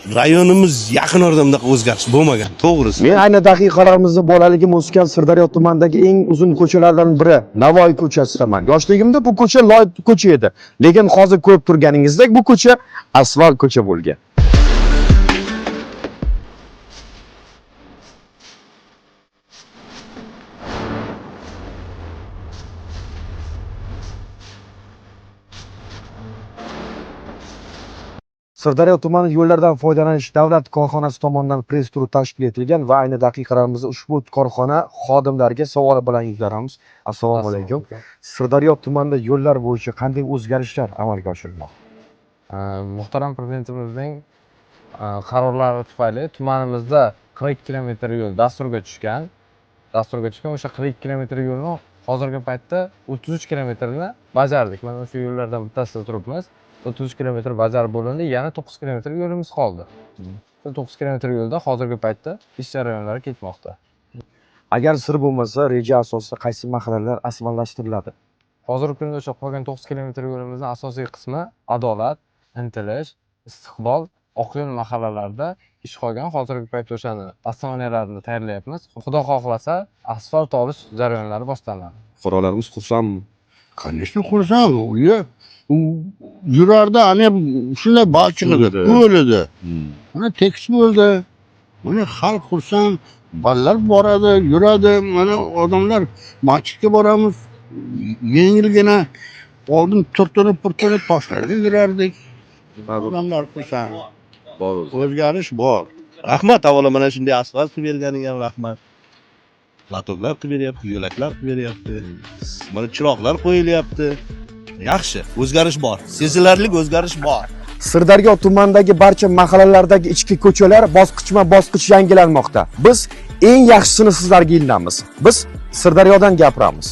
Rayonimiz yaqin orada bunaqa o'zgarish bo'lmagan, to'g'risi. Men ayni daqiqalarimizda bolaligim o'sgan Sirdaryo tumanidagi eng uzun ko'chalardan biri Navoiy ko'chasidaman. Yoshligimda bu ko'cha loy ko'cha edi. Lekin hozir ko'rib turganingizdek bu ko'cha asfalt ko'cha bo'lgan. Sirdaryo tumani yo'llardan foydalanish davlat korxonasi tomonidan press tur tashkil etilgan va ayni daqiqalarimizda ushbu korxona xodimlariga savol bilan yuzlanamiz. Assalomu alaykum. Sirdaryo tumanida yo'llar bo'yicha qanday o'zgarishlar amalga oshirilmoqda? Muhtaram prezidentimizning qarorlari tufayli tumanimizda 42 kilometr yo'l dasturga tushgan. Dasturga tushgan o'sha 42 kilometr yo'lni hozirgi paytda 33 kilometrini bajardik. Mana o'sha yo'llardan bittasida turibmiz. 33 kilometr bajarib bo'lindi, yana 9 kilometr yo'limiz qoldi. Shu 9 kilometr yo'lda hozirgi paytda ish jarayonlari ketmoqda. Agar sir bo'lmasa, reja asosida qaysi mahallalar asfaltlashtiriladi? Hozirgi kunda o'sha qolgan 9 kilometr yo'limizning asosiy qismi Adolat, Intilish, Istiqbol, Oqyo'l mahallalarida ish qolgan. Hozirgi paytda o'shani основаниялаrini tayyorlayapmiz. Xudo xohlasa, asfalt olish jarayonlari boshlanadi. Fuqarolarimiz xursandmi? Конечно, xursand. U yurardi, ana shunday balchiq edi, ko'l edi. Mana tekis bo'ldi. Mana xalq xursand, bolalar boradi, yuradi. Mana odamlar masjidga boramiz. Yengilgina oldin turtinib purtinib toshlarga yurardik. Odamlar xursand. O'zgarish bor. Rahmat, avvalo mana shunday asfalt qilib berganiga ham rahmat. Latoklar qilib beryapti, yo'laklar qilib beryapti. Mana chiroqlar qo'yilyapti. Yaxshi, o'zgarish bor. Sezilarli o'zgarish bor. Sirdaryo tumanidagi barcha mahallalardagi ichki ko'chalar bosqichma-bosqich yangilanmoqda. Biz eng yaxshisini sizlarga ilinamiz. Biz Sirdaryodan gapiramiz.